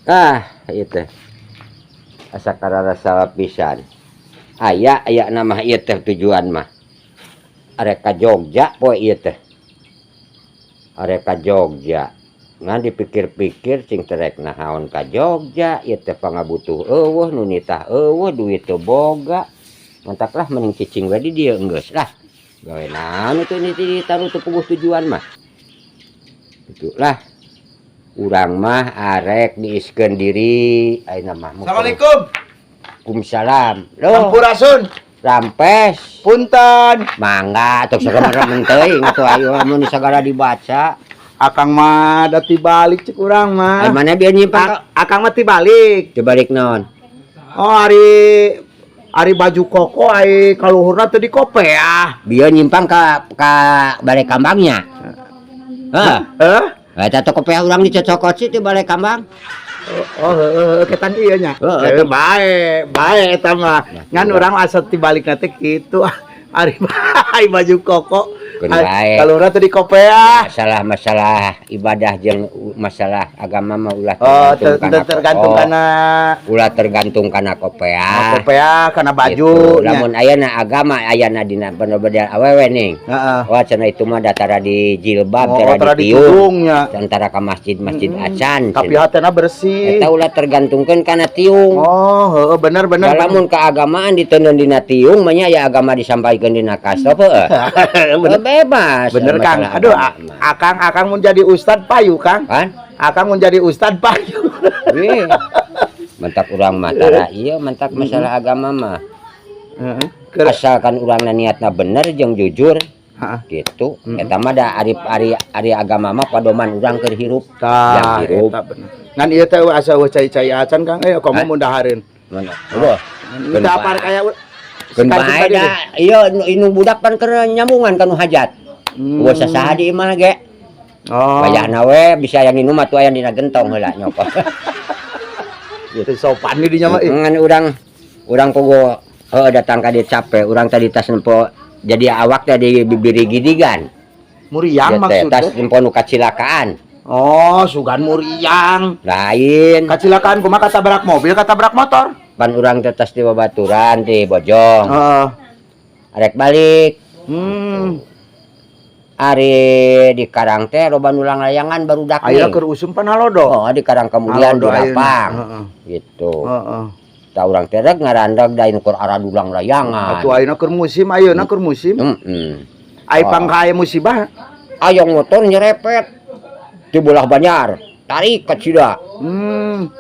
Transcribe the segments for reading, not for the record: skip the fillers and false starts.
Ah, ieu teh. Asa kararasa pisan. Aya aya nama ieu teh tujuan mah. Arek ka Jogja poe ieu teh. Arek ka Jogja. Ngan dipikir-pikir cing terek nahaon ka Jogja, ieu teh pangabutuh euweuh, nu nitah euweuh, duit teu boga. Mantak lah mending cicing we di dieu enggeus lah. Gawe naon itu ini ditaruh teu puguh tujuan mah. Itulah. Urang mah arek diiskeun diri ayeuna mah. Assalamualaikum. Waalaikumsalam. Loh, Sampurasun. Rampes. Punten. Mangga atuh saremen teuing atuh ayo mun sagala dibaca. Akang mah da tibalik cek urang mah. Ai mana biar nyimpan ka Akang mah tibalik. Dibalik naon? Oh, ari ari baju koko ai kaluhurna teu dikopeah. Biar nyimpang ka balai kambangnya. Hah? Heh? Eta teh kopeah urang dicocokot sih di balai kambang. Oh, heeh, ketan ieu nya. Heeh. Eh, bae, bae eta mah. Nah, Ngan iya. urang asa tibalikna teh kitu. Ari ari baju koko. Keun bae. Kaluhurna teu dikopeah. Masalah-masalah ibadah jeung masalah agama mah ulah Oh, tergantung kana tergantung koko. kana Ulah tergantung kana kopeah. kopeah, kana baju Gitu. nya. Lamun ayana agama ayana dina bener-bener awewe ning. Heeh. Wah, cenah itu mah datara di jilbab, Oh, tara tara di tiung, ditudungnya. Antara ka masjid-masjid acan. Tapi cenah. hatena bersih. Eta ulah tergantungkeun kana tiung. Oh, heeh, bener bener. Da lamun keagamaan diteundeun dina tiung mah nya aya agama disampaikeun dina kasto heueuh. Bener. Bebas. Bener, Kang. Masalah Aduh, agama mah. Akang akang mun jadi ustad payu, Kang. Kan? Akang mun jadi ustad payu. Wih. Mentak urang mah tara ieu mentak masalah agama mah. Heeh. Asalkan urangna niatna bener jeung jujur Heeh. gitu. Eta mah da ari ari ari agama mah padoman urang keur hirup. Tah, Yang hirup. eta bener. Ngan ieu teh asa euweuh cai-cai acan, Kang. Eh, komo Hah? mun dahareun. Mana? Udah. Teu apar kaya Keun bae da ieu nu budak pan keur nyambungan ka nu hajat. Euweuh sasaha di imah ge. Oh. Wayahna we bisa yang minum atuh aya dina gentong heula nyokot. Teu sopan di dinya mah. Ih. Ngan urang urang pogo heuh datang ka dieu capek, urang tadi tas nempo jadi awak teh di bibiri gidigan. Muriang Ieu teh tas maksudnya. nempo nu kacilakaan. Oh, sugan muriang. Lain. Kacilakaan kumaha, katabrak mobil, katabrak motor? Pan urang teh tas di babaturan di Bojong. Heeh. Arek balik. Ari di Karang teh loba nu layangan barudak Ayeuna nih. keur usum pan halodo. Oh, di Karang kemudian di Halodo ayeuna. Rapang. Heeh. Gitu. Heeh. Tah urang teh rek ngarandag da keur aradulang layangan. Atuh ayeuna keur musim, ayeuna keur musim. Heeh. Ai pangka aya musibah. Ayong motor nyerepet di belah Banjar. Tarik ka Cida.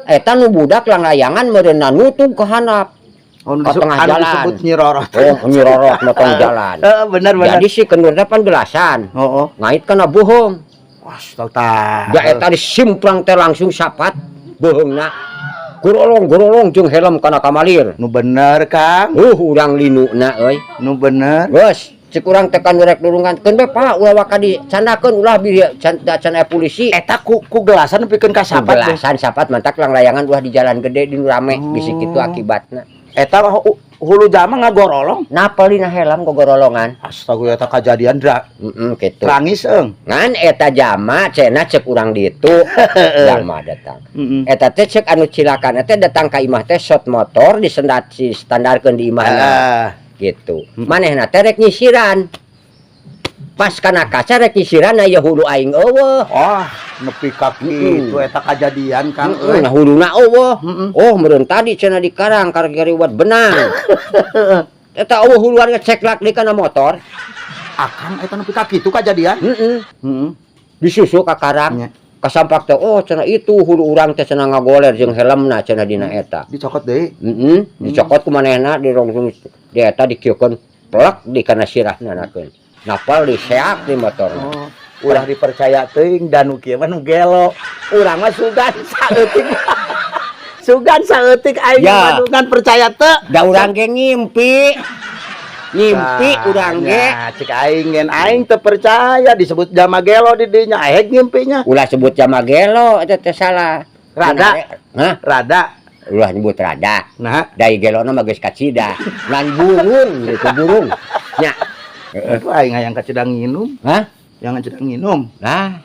Eta nu budak langlayangan meureunna nutug ke handap. Oh, nu Ke tengah anu jalan. disebut nyirorot. Oh, nyirorot motong jalan. Heeh, bener bener. Jadi si kendurna pan gelasan. Heeh. Ngait kana bohong. Wah, tah. Da eta disimplang teh langsung sapat bohongna. Gorolong gorolong jeung helm kana kamalir. Nu bener, Kang. Urang linuna euy. Nu bener. Geus, cek urang teh kan rek nurungan. Keun bae, Pak, ulah waka dicandakeun ulah bi can da can aya polisi. Eta ku gelasan nepikeun ka sapat. Deh. Gelasan sapat mantak lang layangan ulah di jalan gede di nu rame Oh. bisi kitu akibatna. Eta hulu jama ngagorolong. Napel dina helm gogorolongan. Astaga, eta kajadian dra. Heeh, kitu. Trangis eung. Ngan eta jama cenah cek urang ditu jama datang. Heeh. Eta teh cek anu cilakan eta datang ka imah teh shot motor disendat si standarkeun di imahna Ah. gitu. Manehna teh rek nyisiran. Pas kana kaca rek nyisiran aya hulu aing euweuh. Oh, nepi ka kitu eta kajadian, Kang Heeh, euy. nah huluna euweuh. Heeh. Oh, meureun tadi cenah di karang karek riwat benang. Eta euweuh huluan ngeceklak di kana motor. Akang eta nepi ka kitu kajadian? Heeh. Heeh. Disusul ka karang. Nya. Kasampak teh oh cenah itu hulu urang teh cenah ngagoler jeung helmna cenah dina eta. Dicokot deui. Heeh, dicokot ku manehna dirongtung di eta dikieukeun plek di kana sirahna nakeun. Napal diseak di motorna. Oh, ulah dipercaya teuing dan nu kieu mah nu gelo. Urang mah sugan saeutik. Sugan saeutik aing Ya. mah ngan percaya teu. Da urang ge ngimpi. Ngimpi Tah, urang ge. nya, cek aing ngen aing teu percaya disebut jama gelo di dinya aing ngimpinya. Ulah sebut jama gelo eta teh salah. Rada. Hah? Rada. Ulah nyebut rada. Nah, Dai gelona mah geus kacida. Ngan burung gitu burung. Nya. Aduh, aing hayang kacida nginum, Hah? jangan kacida nginum. Lah.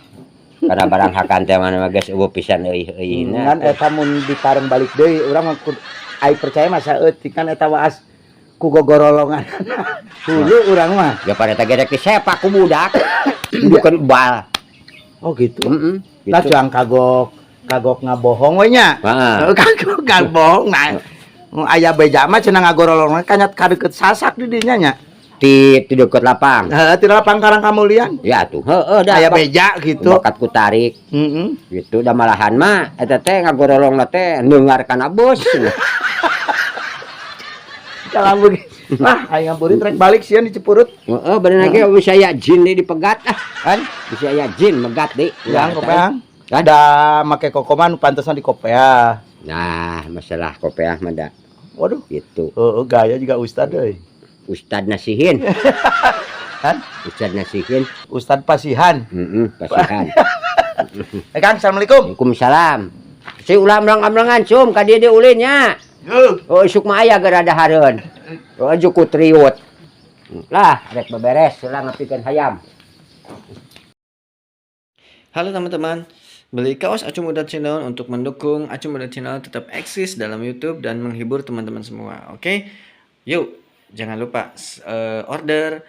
Karena barang hakan teh mana mah geus euweuh pisan euy-euyna. Ngan eta mun dipareng balik deui, urang mah ai percaya mah saeutik, kan eta waas ku gogorolongan hulu urang mah. Ya pada teh gerek disepak ku budak. Bukan bal. Oh gitu. Heeh. Lah, cuang kagok kagok ngabohong we nya. Heeh. Kagok ngabohong. Nah, aya beja mah cenah ngagorolong kanyat kadeukeut sasak di dinya nya. Di deukeut lapang. Heeh, ti lapang Karang Kamulian. Ya tuh, heeh dah. Aya beja gitu. Bakat ku tarik. Gitu dah, malahan mah eta teh ngagorolongna teh neungar kana bus. Kalau wah, aing ngaburit rek balik sieun dicipurut. Heeh, bener ge bisa aya jin deui dipegat ah. Kan bisa aya jin megat deui. Yang kopeang. Kan? Da make kokoman pantesan di kopea. Nah, masalah kopeah mah da Waduh. Gitu. Heeh, gaya juga ustad euy. Ustad Nasihin. Kan? Ustad Nasihin. Ustad Pasihan. Heeh, pasihan. Eh Kang, assalamualaikum. Waalaikumsalam. Si ulah amlang-amlangan sum ka dieu deui ulin nya. Heuh. Oh, isuk mah aya geura dahareun. Oh, juku triut. Lah, rek beberes heula ngapikeun hayam. Halo teman-teman, beli kaos Acu Muda Channel untuk mendukung Acu Muda Channel tetap eksis dalam YouTube dan menghibur teman-teman semua. Oke, yuk jangan lupa order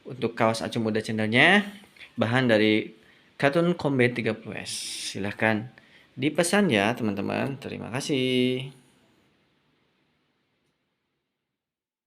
untuk kaos Acu Muda Channelnya, bahan dari Katun Combat 30S. Silahkan dipesan ya teman-teman. Terima kasih.